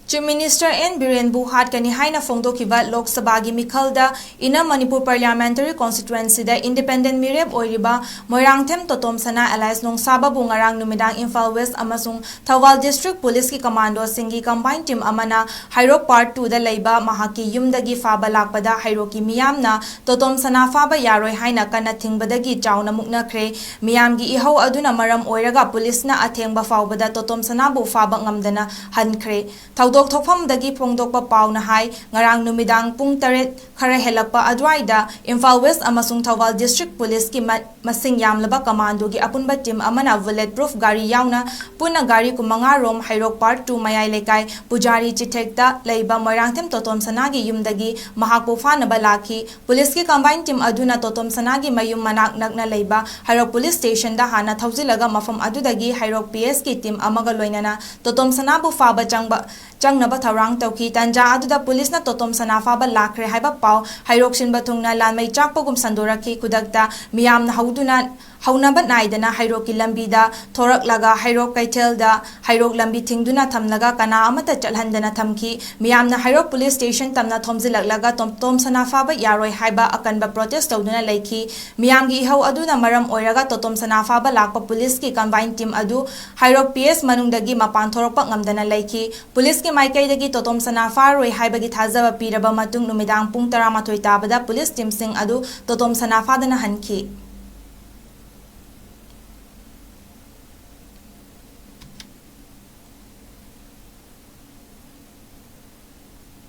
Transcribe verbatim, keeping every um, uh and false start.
Chief Minister N Birenbu ꯍꯥꯠꯀꯅꯤ ꯍꯥꯏꯅ ꯐꯣꯡꯗꯣꯛꯈꯤꯕ ꯂꯣꯛ ꯁꯚꯥꯒꯤ ꯃꯤꯈꯜꯗ Inner Manipur Parliamentary Constituencyꯗ independent ꯃꯤꯔꯦꯞ ꯑꯣꯏꯔꯤꯕ ꯃꯣꯏꯔꯥꯡꯊꯦꯝ ꯇꯣꯇꯣꯝꯁꯅꯥ alias ꯅꯣꯡꯁꯥꯕꯕꯨ ꯉꯔꯥꯡ ꯅꯨꯃꯤꯗꯥꯡ ꯏꯝꯐꯥꯜ West ꯑꯃꯁꯨꯡ ꯊꯧꯕꯥꯜ District Policeꯀꯤ commandoꯁꯤꯡꯒꯤ combined team ꯑꯃꯅ ꯍꯩꯔꯣꯛ Part Twoꯗ ꯂꯩꯕ ꯃꯍꯥꯛꯀꯤ ꯌꯨꯝꯗꯒꯤ ꯐꯥꯕ ꯂꯥꯛꯄꯗ ꯍꯩꯔꯣꯛꯀꯤ ꯃꯤꯌꯥꯝꯅ ꯇꯣꯇꯣꯝꯁꯅꯥ ꯐꯥꯕ ꯌꯥꯔꯣꯏ ꯍꯥꯏꯅ ꯀꯟꯅ ꯊꯤꯡꯕꯗꯒꯤ ꯆꯥꯎꯅ ꯃꯨꯛꯅꯈ꯭ꯔꯦ꯫ ꯃꯤꯌꯥꯝꯒꯤ ꯏꯍꯧ ꯑꯗꯨꯅ ꯃꯔꯝ ꯑꯣꯏꯔꯒ ꯄꯨꯂꯤꯁꯅ ꯑꯊꯦꯡꯕ ꯐꯥꯎꯕꯗ ꯇꯣꯇꯣꯝꯁꯅꯥꯕꯨ ꯐꯥꯕ ꯉꯝꯗꯅ ꯍꯟꯈ꯭ꯔꯦ꯫ ꯊꯧꯗꯣꯛ ꯊꯣꯛꯐꯝꯗꯒꯤ ꯐꯣꯡꯗꯣꯛꯄ ꯄꯥꯎꯅ ꯍꯥꯏ, ꯉꯔꯥꯡ ꯅꯨꯃꯤꯗꯥꯡ ꯄꯨꯡ ꯇꯔꯦꯠ ꯈꯔ ꯍꯦꯜꯂꯛꯄ ꯑꯗꯨꯋꯥꯏꯗ ꯏꯝꯐꯥꯜ West ꯑꯃꯁꯨꯡ ꯊꯧꯕꯥꯜ District Policeꯀꯤ ꯃ-, ꯃꯁꯤꯡ ꯌꯥꯝꯂꯕ commandoꯒꯤ ꯑꯄꯨꯟꯕ team ꯑꯃꯅ bullet proof ꯒꯥꯔꯤ ꯌꯥꯎꯅ ꯄꯨꯟꯅ ꯒꯥꯔꯤ ꯀꯨꯟꯃꯉꯥ ꯔꯣꯝ ꯍꯩꯔꯣꯛ Part Two ꯃꯌꯥꯏ ꯂꯩꯀꯥꯏ ꯄꯨꯖꯥꯔꯤ ꯆꯤꯊꯦꯛꯇ ꯂꯩꯕ ꯃꯣꯏꯔꯥꯡꯊꯦꯝ ꯇꯣꯇꯣꯝꯁꯅꯥꯒꯤ ꯌꯨꯝꯗꯒꯤ ꯃꯍꯥꯛꯄꯨ ꯐꯥꯅꯕ ꯂꯥꯛꯈꯤ꯫ ꯄꯨꯂꯤꯁꯀꯤ combined team ꯑꯗꯨꯅ ꯇꯣꯇꯣꯝꯁꯅꯥꯒꯤ ꯃꯌꯨꯝ ꯃꯅꯥꯛ ꯅꯛꯅ ꯂꯩꯕ ꯍꯩꯔꯣꯛ Police Stationꯗ ꯍꯥꯟꯅ ꯊꯧꯖꯤꯜꯂꯒ ꯃꯐꯝ ꯑꯗꯨꯗꯒꯤ ꯍꯩꯔꯣꯛ PSꯀꯤ team ꯑꯃꯒ ꯂꯣꯏꯅꯅ ꯇꯣꯇꯣꯝꯁꯅꯥꯕꯨ ꯐꯥꯕ ꯆꯪꯕ, ꯆꯪꯅꯕ ꯊꯧꯔꯥꯡ ꯇꯧꯈꯤ꯫ ꯇꯥꯟꯖꯥ ꯑꯗꯨꯗ ꯄꯨꯂꯤꯁꯅ ꯇꯣꯇꯣꯝꯁꯅꯥ ꯐꯥꯕ ꯂꯥꯛꯈ꯭ꯔꯦ ꯍꯥꯏꯕ ꯄꯥꯎ ꯍꯩꯔꯣꯛ ꯁꯤꯟꯕ ꯊꯨꯡꯅ ꯂꯥꯟꯃꯩ ꯆꯥꯛꯄꯒꯨꯝ ꯁꯟꯗꯣꯔꯛꯈꯤ꯫ ꯈꯨꯗꯛꯇ ꯃꯤꯌꯥꯝꯅ ꯍꯧꯗꯨꯅ ꯍꯧꯅꯕ ꯅꯥꯏꯗꯅ ꯍꯩꯔꯣꯛꯀꯤ ꯂꯝꯕꯤꯗ ꯊꯣꯔꯛꯂꯒ ꯍꯩꯔꯣꯛ ꯀꯩꯊꯦꯜꯗ ꯍꯩꯔꯣꯛ ꯂꯝꯕꯤ ꯊꯤꯡꯗꯨꯅ ꯊꯝꯂꯒ ꯀꯅꯥ ꯑꯃꯠꯇ ꯆꯠꯍꯟꯗꯅ ꯊꯝꯈꯤ꯫ ꯃꯤꯌꯥꯝꯅ ꯍꯩꯔꯣꯛ Police Station ꯇꯝꯅ ꯊꯣꯝꯖꯤꯜꯂꯛꯂꯒ ꯇꯣꯝ-, ꯇꯣꯝꯁꯅꯥ ꯐꯥꯕ ꯌꯥꯔꯣꯏ ꯍꯥꯏꯕ ꯑꯀꯟꯕ protest ꯇꯧꯗꯨꯅ ꯂꯩꯈꯤ꯫ ꯃꯤꯌꯥꯝꯒꯤ ꯏꯍꯧ ꯑꯗꯨꯅ ꯃꯔꯝ ꯑꯣꯏꯔꯒ ꯇꯣꯇꯣꯝꯁꯅꯥ ꯐꯥꯕ ꯂꯥꯛꯄ ꯄꯨꯂꯤꯁꯀꯤ combined team ꯑꯗꯨ ꯍꯩꯔꯣꯛ PS ꯃꯅꯨꯡꯗꯒꯤ ꯃꯄꯥꯟ ꯊꯣꯔꯛꯄ ꯉꯝꯗꯅ ꯂꯩꯈꯤ꯫ ꯄꯨꯂꯤꯁꯀꯤ ꯃꯥꯏꯀꯩꯗꯒꯤ ꯇꯣꯇꯣꯝꯁꯅꯥ ꯐꯥꯔꯣꯏ ꯍꯥꯏꯕꯒꯤ ꯊꯥꯖꯕ ꯄꯤꯔꯕ ꯃꯇꯨꯡ ꯅꯨꯃꯤꯗꯥꯡ ꯄꯨꯡ ꯇꯔꯥꯃꯥꯊꯣꯏ ꯇꯥꯕꯗ ꯄꯨꯂꯤꯁ teamꯁꯤꯡ ꯑꯗꯨ ꯇꯣꯇꯣꯝꯁꯅꯥ ꯐꯥꯗꯅ ꯍꯟꯈꯤ꯫